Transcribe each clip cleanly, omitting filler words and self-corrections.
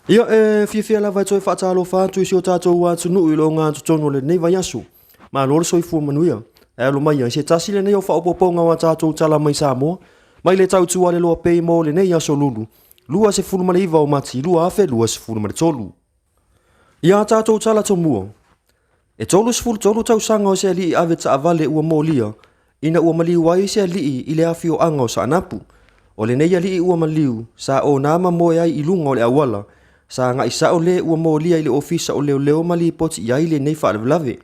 Ia, e fiafia lava e toe faatalofa atu i si o tatou atunuu i le ogatotonu o lenei vaiaso. Malo le soifua manuia. E alo mai ai se tasi lenei o faaopoopoga o a tatou tala mai Samoa, mai le tautua a le Loa Pay mo lenei aso Lulu, 29 o Mati 2023. Ia a tatou tala tomua, e 33 tausaga o se alii ave taavale ua molia ina ua maliu ai se alii i le afioaga o Saanapu. O lenei alii ua maliu, sa ona ma moe ai i luga o le auala, sa agai sao le ua molia i le ofisa o leoleo ma lipoti i ai lenei faalavelave.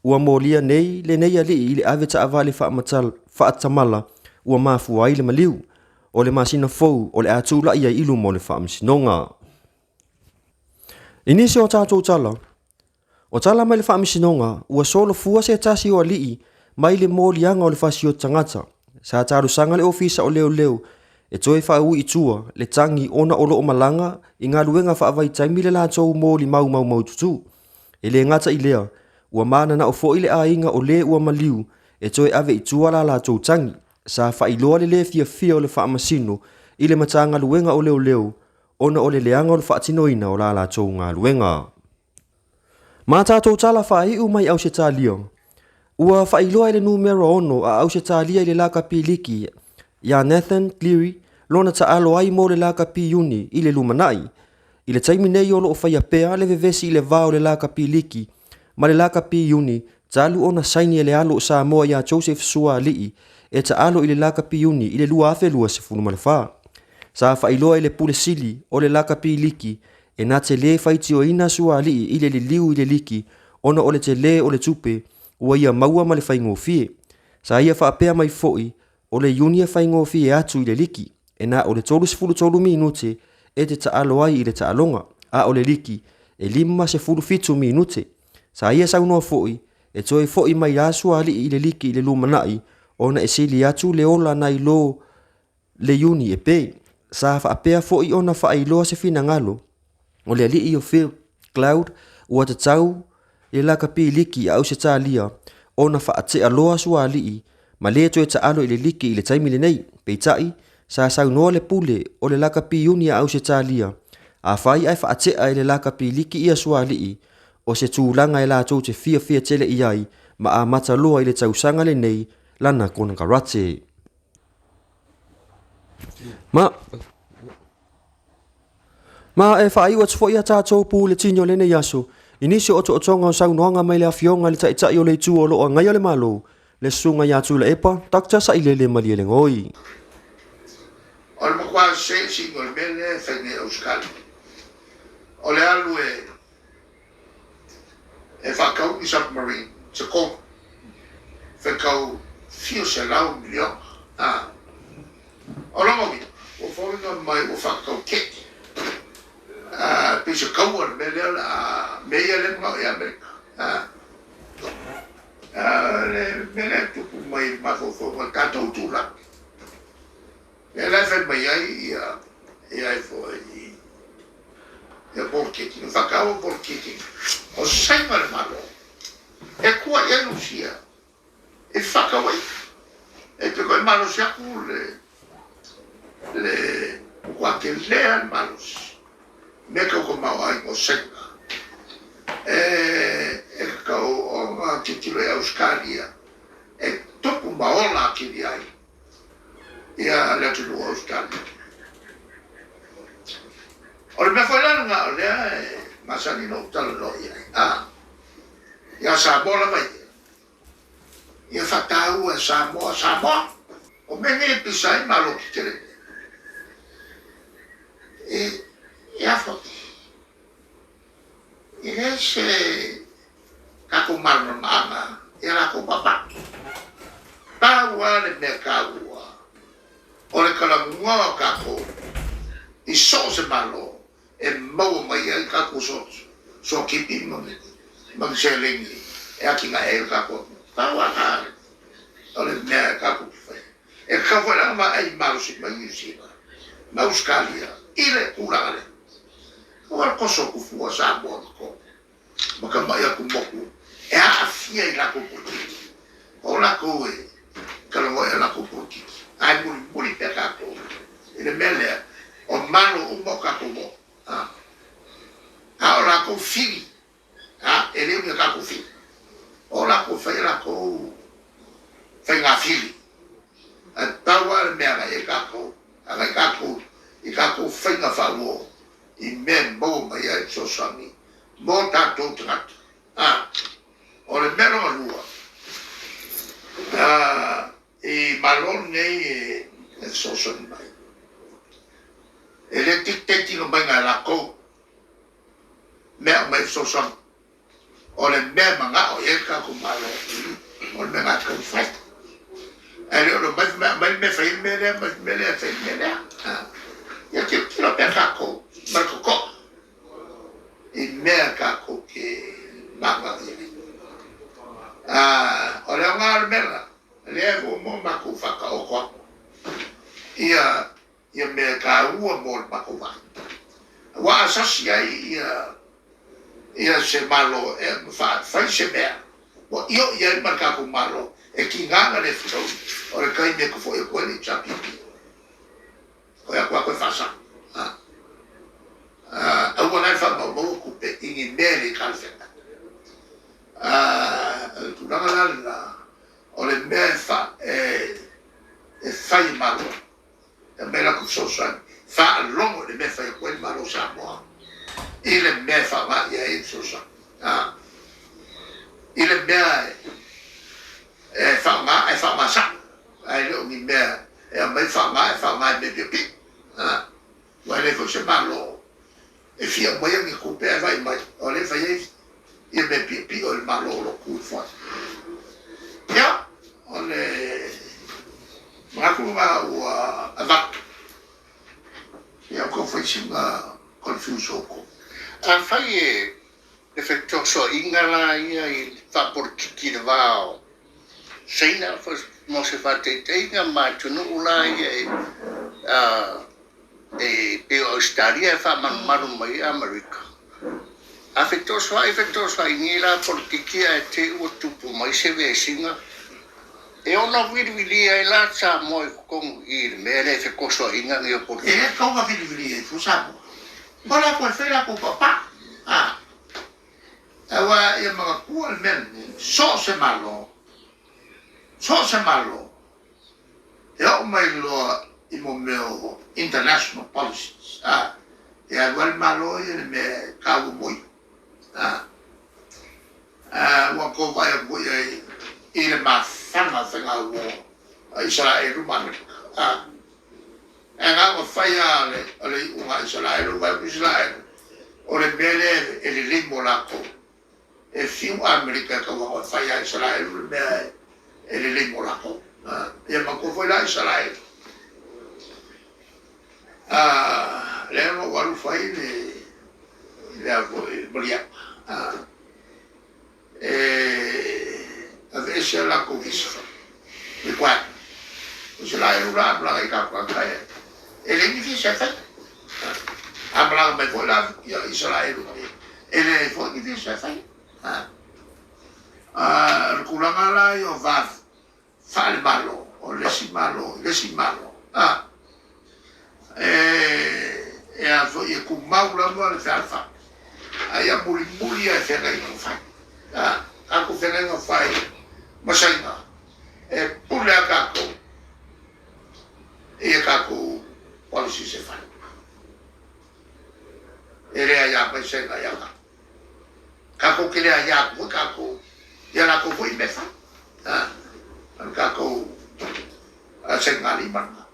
Ua molia nei lenei alii i le ave taavale faatamala ua mafua ai le maliu. O le masina fou o le a tulai ai i luma o le faamasinoga. I nisi o tatou tala, o tala mai le faamasinoga ua solofua se tasi o alii mai le moliaga o le fasioti tagata. Sa talosaga le ofisa o leoleo e toe faaui i tua le tagi ona o lo o malaga i galuega faavaitaimi le latou molimau maumaututu. E le gata i lea, ua mananao foi le aiga o le ua maliu e toe ave i tua la latou tagi. Sa faailoa le lē fiafia o le faamasino i le Matagaluega o Leoleo ona o le leaga o le faatinoina o la latou galuega. Ma tatou tala faaiu mai Ausetalia. Ua faailoa e le numera 6 a Ausetalia i le lakapi liki iā Nathan Cleary lona taalo ai mo le lakapi Iuni i le lumanai. I le taimi nei o lo o faia pea le vevesi i le va o le lakapi liki ma le lakapi Iuni talu ona saini e le alo o Samoa iā Joseph Suaalii e taalo i le lakapi Iuni i le 2024. Sa faailoa e le Pule Sili o le lakapi liki e na te lē faitioina Suaalii i le liliu i le liki ona o le telē o le tupe ua ia maua ma le faigofie. Sa ia faapea mai foi o le Iuni e faigofie atu i le liki e na o le 33 minute e te taalo ai i le taaloga, a o le liki e 57 minute. Sa ia saunoa foi e toe foi mai lava Suaalii i le liki i le lumanai ona e sili atu le ola nai lo le Iuni e pe. Sa faapea foi ona faailoa se finagalo o le alii o Phil Cloud ua tatau i le lakapi liki a Ausetalia ona faatea loa Suaalii ma lē toe taalo i le liki i le taimi lenei. Peitai, sa saunoa le pule o le lakapi Iuni a Ausetalia, afai ae faatea e le lakapi liki ia Suaalii, o se tulaga e latou te fiafia tele i ai ma amata loa i le tausaga lenei lana konekarate. Ma Ma e faaiu atu foi a tatou puletini o lenei aso i nisi o otootoga o saunoaga mai le Afioga i le Taitai o le Itu o lo o agaia le Malo, le Susuga ia Tuilaepa Doctor Sailele Malielegaoi. O le matua sesina o le mea lea e fai nei e Ausetalia, o le alu e faatau ni submarine se tolu, fetau fia selau miliona. O lona uiga, ua foliga mai ua faatatau tete, pei se taua le mea lea o le a mea ia lea e manao i ai Amerika. Le mea lea e tupu mai i le mafaufauga o le tatou itulagi, lea la e fai mai ai ia ai foi ia Paul Keating, na faataua Paul Keating o Saina le Malo e tua i ai Rusia i fefaatauaiga. E te toe malosi atu le matua tele lava le malosi mea tau tamaoaiga o Saina. E tatau ona tilotilo i Ausetalia e tupu ma ola atili ai ia le atunuu o Ausetalia. O le mea foi la lena o lea e masani ona ou talanoa i ai, ia Samoa lava ia, ia faataua e Samoa, Samoa. O mea nei e pisa ai Malo tetele nei, e a foi, e leai se tatou malamalamaaga ia latou paapaa. Pau lava le mea taua, o le talanoa o tatou i so o se Malo e maua mai ai tatou soakipi ma ni seleni e atinae ai le tatou atunuu. Pau lava lena o le mea tatou te faia. E tatau foi la ona vaai malosi mai Niu Sila ma Ausetalia i le tulaga lea. Aua le toso atu fua Samoa i totonu ma tamai atu motu e aafia i latou polokiki. O latou e talanoa i a latou polokiki, ae mulimuli pea tatou i le mea lea, o Malo uma o tatou o. mafili. Ae pau lava le mea agai ai tatou, agai tatou i tatou faiga faauo i mea e maua mai ai le fesoasoani mo tatou tagata. A, o le mea lona lua, a, i Malo lenei e fesoasoani mai, e le dictate ina mai e latou mea aumai fesoasoani. O le mea e manao i ai le tatou Malo, o le mea na e taumafai. Ae le o le omai fai mai, aumai le mea e fai ai le mea lea, aumai le mea lea e fai ai le mea lea. Ia tilotilo pea tatou ma le totoa i mea tatou te manao i ai. O le aoga o le mea lena, lea ua uma ona matou faataoto atu ia mea taua mo le matou vaai. Aua a sasi ai ia se Malo e fai se mea ua io i ai ma le tatou Malo, e tiga ona le fetaui, o le taimi e tofo'i atu ai le HRPP. Toe atu lava toe faasao. Aua la le faamaumaua tupe i ni mea e le talafeagai. O le tulaga la lena, o le mea e fai e Malo, e aumai latou fesoasoani, faalogo i le mea e fai atu ai le Malo o Samoa i le mea e faaaoga i ai le fesoasoani. I le mea e faaaoga, ae faaaoga sao, ae le o ni mea e aumai faaaoga ae faaaoga i mea piopio. Aua e leai foi se Malo e fia aumaia ni tupe ae vaai mai o lea e fai ai ia mea piopio i le Malo o lo o tu ifo ai. Ia, o le manatu lena ua avatu, ia tou fai sina confuse outou. Afai e fetosoaina la ia i le faapolitiki i le va o Saina mo se faataitaiga ma atunuu la ia e pei o Ausetalia e faamalumalu mai ai Amerika. A fetosoai fetosoai nei la polokiki ae te i ua tupu mai se vesiga e ono vilivilia ai la Samoa i totonu i le mea lea e fetosoaiga nei o polokiki. E le tatau ona vilivilia ifo Samoa. O latou e fai latou paopao. Aua ia manatua le mea lenei, so o se Malo, so o se Malo, e oo mai loa i mo mea o international policies, e alu lava le Malo ia i le mea e taua mo ia. Ua tou vaai atu foi i ai i le mafaga o faiga uo a Isaraelu ma Amerika. Ae na ona fai lava o le iuga a Isaraelu, vaai atu Isaraelu, o le mea lea e lelei mo latou. E fiu Amerika e tauaga e fai a Isaraelu le mea e lelei mo latou. Ia manatua foi la Isaraelu. Lea na ou alu fai le a foi maliaga. E aveese a latou visa requirement. O se la e la a malaga i tatou tagata e leai ni visa e faia. A malaga mai foi la ia Isaraelu e leai foi ni visa e faia. O le tulaga la ia o va faale-Malo, o le isi Malo i le isi Malo, e a foi e tumau lava le fealofani, ae ia mulimuli lava i feagaiga fai. Tatou feagaiga fai ma Saina, e pule lava tatou i a tatou policies e fai. E le aia mai Saina ia tatou. Tatou te le aia atu foi tatou ia latou foi mea e fai. O le tatou sainigalima lena.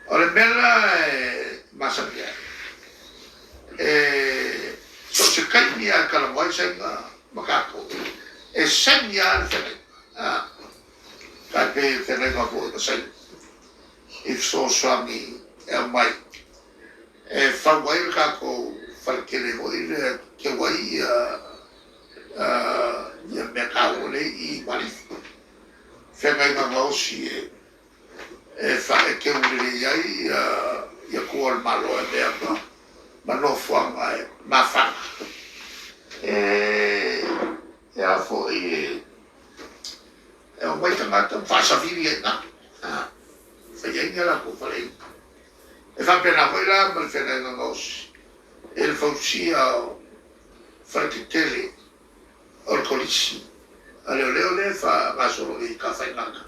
O le mea la e masani ai, e so o se taimi lava e talanoa ai Saina ma tatou, e saini lava le feagaiga. Tai pei o le feagaiga foi ma Saina i fesoasoani e aumai e fau ai le tatou faletele foi lea e keu ai ia mea taua lea i Ualesi. Feagaiga gaosi e keu lelei ai ia tua o le Malo e avea ma nofoaga e mafana. E a foi e omai tagata ma faasavili ai i ina, fai ai ni a latou faleaiga. E faapena foi la ma le feagaiga gaosi i le fausia o faletetele o le Kolisi a Leoleo lea e faagasolo nei i Tafaigata.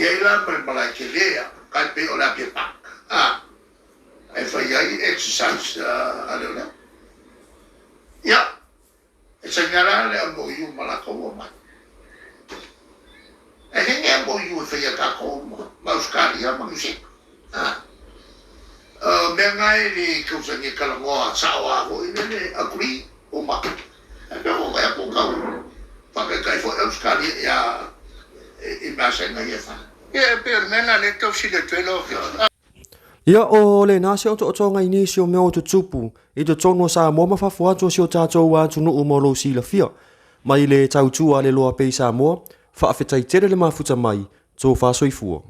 E i ai la ma le malae tele a, tai pei o le Apia Park, a, e fai ai exercise a leoleo. Ia, e saina la le MOU ma latou omai. E leai ni MOU e faia e tatou ma Ausetalia ma Niu Sila. A, o mea na e le tausani e talanoa sao lava foi lele, agree uma. Ae pei ua vaai atu ua tau faataitai foi Ausetalia ia i mea a Saina ia e fai. Ia, e pei o le mea lena lea e tau fesili atu ai lau Afioga. Ia, o lena se otootoga i nisi o mea o tutupu i totonu o Samoa ma fafo atu o si o tatou atunuu mo lou silafia. Mai le tautua a le Loa Pei Samoa, faafetai tele le mafuta mai, tofa soifua.